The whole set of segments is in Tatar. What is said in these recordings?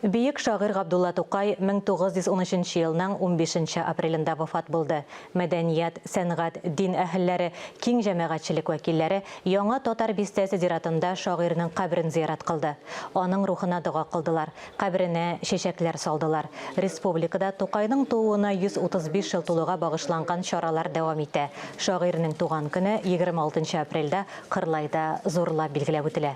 Бөек шагыйрь Габдулла Тукай 1913 елның унбишенче апрелендә вафат булды. Мәдәният, сәнгать, дин әһелләре, киң җәмәгатьчелек вәкилләре Яңа Татар бистәсе зиратында шагыйрьнең каберен зиярат кылды. Аның рухына дога кылдылар, каберенә чәчәкләр салдылар. Республикада Тукайның тууына 135 ел тулуга багышланган чаралар дәвам итә. Шагыйрьнең туган көне 26 нчы апрельдә Кырлайда зурлап билгеләп үтелә.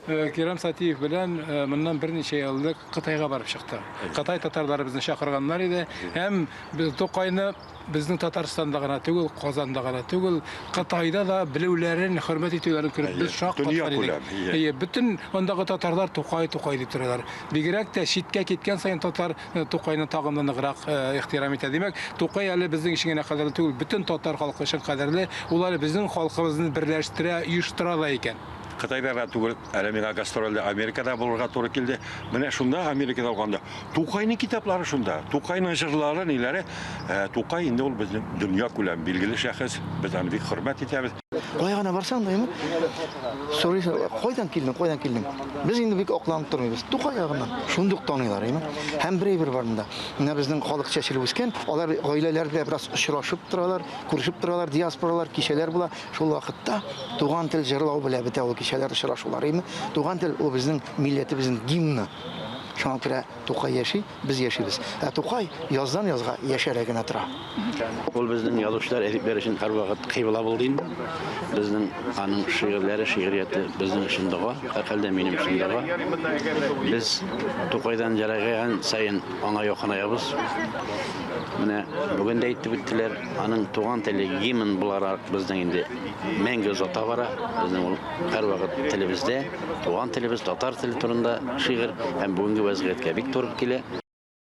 Кирам Сатиев белән моннан берничә ел элек Кытайга барып чыктык. Кытай татарлары безне чакырганнар иде. Һәм без Тукайны безнең Татарстанда гына түгел, Казанда гына түгел, Кытайда да белүләрен, хөрмәт итүләрен күреп без шаккаткан идек. Әйе, бөтен андагы татарлар Тукай, Тукай дип торалар. Бигрәк тә читкә киткән саен татар Тукайны тагын да ныграк ихтирам итә. Димәк, Тукай әле безнең өчен генә кадерле түгел, бөтен татар халкы өчен кадерле. Ул әле безнең халкыбызны берләштерә, оештыра да икән. Кытайда гына түгел, әле миңа гастрольдә Америкада булырга туры килде. Менә шунда Америкада булганда Тукайның китаплары шунда, Тукайның җырлары, ниләре. Тукай инде ул безнең дөнья күләм билгеле шәхес, без аны бик хөрмәт итәбез. Кая гына барсаң да, сорыйсың, кайдан килдең, кайдан килдең? Без инде бик акланып тормыйбыз. Тукай ягыннан. Шундук таныйлар, әйме? Һәм бер әйбер бар монда. Менә безнең халык чәчелеп үскән, алар гаиләләр белән бераз очрашып торалар, күрешеп торалар, диаспоралар, кичәләр була. Шул вакытта туган тел җырлау белән бетә ул кичәләр, очрашулар, әйме? Туган тел ул безнең милләтебезнең гимны. Шуңа күрә Тукай яши, без яшибез. Ә Тукай яздан язга яшәрә генә тора. Ул безнең язучылар, әдипләр өчен һәрвакыт кыйбла булды инде. Безнең аның шигырьләре, шигърияте безнең өчен дога, һәрхәлдә минем өчен дога. Без Тукайдан ерагайган саен аңа якынаябыз. Менә бүген дә әйтеп үттеләр, аның туган теле гимн буларак безнең инде мәңге озата бара. Безнең ул һәрвакыт телебездә, туган телебез, татар теле турында шигырь һәм бүгенге вәзгыятькә бик туры килә.